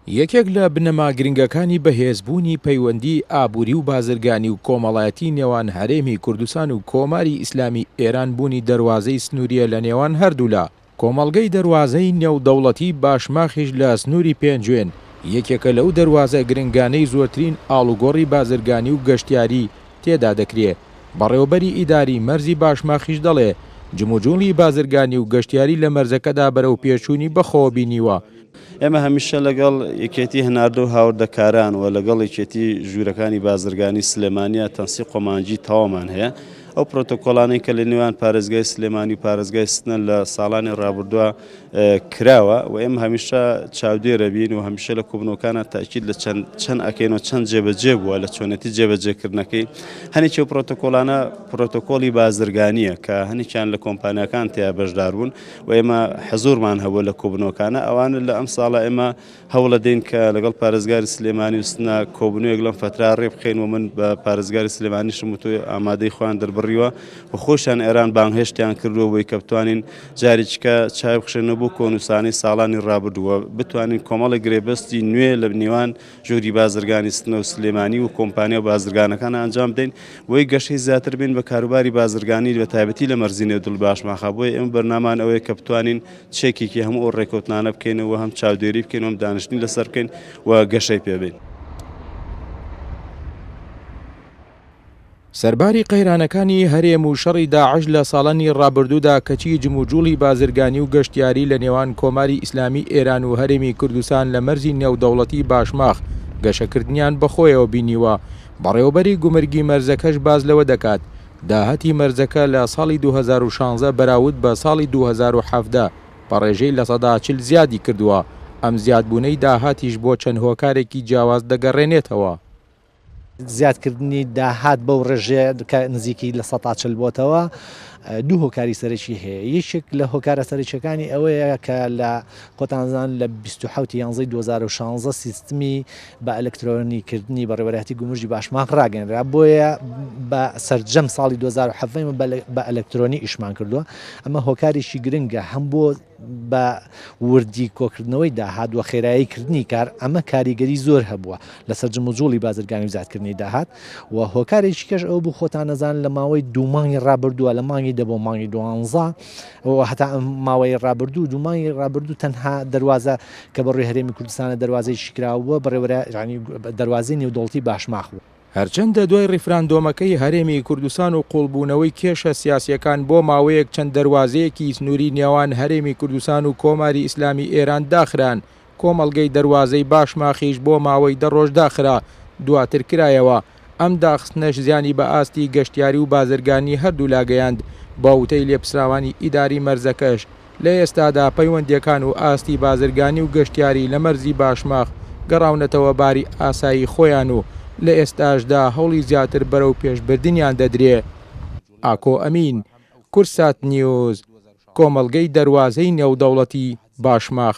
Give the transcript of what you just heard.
یەکێک لە بنەما گرنگەکانی بەهێزبوونی پەیوەندیی ئابووری و بازرگانی و کۆمەڵایەتی نێوان هەرێمی کوردستان و کۆماری ئیسلامی ئێران بوونی دەروازەی سنوورییە لە نێوان هەردوولا. کۆمەڵگەی دەروازەی نێودەوڵەتی باشماخیش لە سنووری پێنجوێن یەکێکە لەو دەروازە گرنگانەی زۆرترین ئاڵوگۆڕی بازرگانی و گەشتیاری تێدا دەکرێ، بەڕێوەبەری ئیداری مەرزی باشماخیش دەڵێ، جموجوڵی بازرگانی و گەشتیاری لە مەرزەکەدا بەرەوپێشچوونی بەخۆوە بینیوە. ئێمە هەمیشە لەگەڵ یەکێتی هەناردە و هاوردەکاران و لەگەڵ یەکێتی ژوورەکانی بازرگانی سلێمانیە تەنسیق و مانگی تەواومان هەیە. ئەو پرۆتۆکۆڵانەی کە لە نێوان پارێزگای سلێمانی و پارێزگای سنە لە ساڵانی ڕابردووە کراوە و ئێمە هەمیشە چاودێرە بین و هەمیشە لە کۆبوونەوەکانە تاکید لە چەند چەند ئەکەین و چەند جێبەجێ بووە لە چۆنێتی جێبەجێکردنەکەی هەنێکی و پرۆتۆکۆڵانە پرۆتۆکۆلی بازرگانیە کە هەنێکیان لە کۆمپانیاکان تیا بەشدار بوون و ئێمە حزورمان هەبووە لە کۆبوونەوەکانە ئەوانە لە ئەم ساڵە ئێمە هەوڵەدەین کە لەگەڵ پارێزگاری سلێمانی و سنە کۆبوونەوەیەک لەم فەترە ڕێبخەین و من بە پارێزگاری سلێمانیشم وتووە ئامادەی خۆیان دەربڕیوە و خۆشیان ئێران بانگهێشتیان کردووە بۆی کە بتوانین جارێکیکە چاوی بخشێنەوە بۆ کۆنووسانەی ساڵانی ڕابردوو و بتوانین کۆمەڵێک گرێبەستی نوێ لە نێوان ژووری بازرگانی سنە و سلێمانی و کۆمپانیا و بازرگانەکان ئەنجام بدەین بۆی گەشەی زیاتر بین بە کاروباری بازرگانی بە تایبەتی لە مەرزی نێودڵ باشماخا بۆیە ئێمە بەرنامان ئەوەیە کە بتوانین چێکێکی هەموو ئەو ڕێکەوتنانە بکەین و هەم چاودێری بکەین و هەم دانیشتنی لەسەر بکەین و گەشەی پێ بین. سەرباری قەیرانەکانی هەرێم و شەڕی داعش لە ساڵانی ڕابردوودا کەچی جموجوڵی بازرگانی و گەشتیاری لە نێوان کۆماری ئیسلامی ئێران و هەرێمی کوردستان لە مەرزی نێودەوڵەتی باشماخ گەشەکردنیان بەخۆیەوە بینیوە، بەڕێوەبەری گومرگی مەرزەکەش باس لەوە دەکات داهاتی مەرزەکە لە ساڵی 2016 بەراورد بە ساڵی 2017 بە ڕێژەی 40% زیادی کردووە، ئەم زیادبوونەی داهاتیش بۆ چەند هۆکارێکی جیاواز دەگەڕێنێتەوە. زیادکردنی داهات بەو ڕێژەیە کە نزیکی 40% بۆتەوە دوو هۆکاری سەرەکی هەیە یەکێک لە هۆکارە سەرەکیەکانی ئەوەیە کە لە خۆتانزان لە 27 یانزەی 2016 سیستمی بە ئەلکترۆنی کردنی بەڕێوەبەرایەتی گومرگی باشماخ ڕاگەنرا بۆیە بە سەرجەم ساڵی 2017 بە ئەلکترۆنی ئیشمان کردووە ئەمە هۆکارێکی گرنگە هەم بۆ بە وردی کۆکردنەوەی داهات و خێرایی کردنی کار، ئەمە کاریگەری زۆر هەبووە لەسەر جموجوڵی بازرگانی و زیادکردنی داهات و هۆکارێکی کەش ئەوە بوو خۆتان نەزان لە ماوەی دوو مانگی ڕابردووە لە مانگی دە بۆ مانگی دوانزە و هەتا ئەم ماوەی ڕابردوو دوو مانگی ڕابردوو تەنها دەروازە کە بەڕووی هەرێمی کوردستانە دەروازەیەکی کراوە بەڕێوەرە یانی دەروازەی نێودەوڵەتی باشماخ بوو. هەرچەندە دوای ڕیفراندۆمەکەی هەرێمی کوردستان و قوڵبوونەوەی کێشە سیاسییەکان بۆ ماوەیەک چەند دەروازەیەکی سنووری نێوان هەرێمی کوردستان و کۆماری ئیسلامی ئێران داخران، کۆمەڵگەی دەروازەی باشماخیش بۆ ماوەی دە ڕۆژ داخرا، دواتر کرایەوە، ئەم داخستنەش زیانی بە ئاستی گەشتیاری و بازرگانی هەردوولا گەیاند، بە وتەی لێپسراوانی ئیداری مەرزەکەش، لە ئێستادا پەیوەندییەکان و ئاستی بازرگانی و گەشتیاری لە مەرزی باشماخ گەڕاونەتەوە باری ئاسایی خۆیان و لە ئێستاشدا هەوڵی زیاتر بەرەو پێشبردنیان دەدرێ. ئاکۆ ئەمین، کوردسات نیوز، کۆمەڵگەی دەروازەی نێودەوڵەتی باشماخ.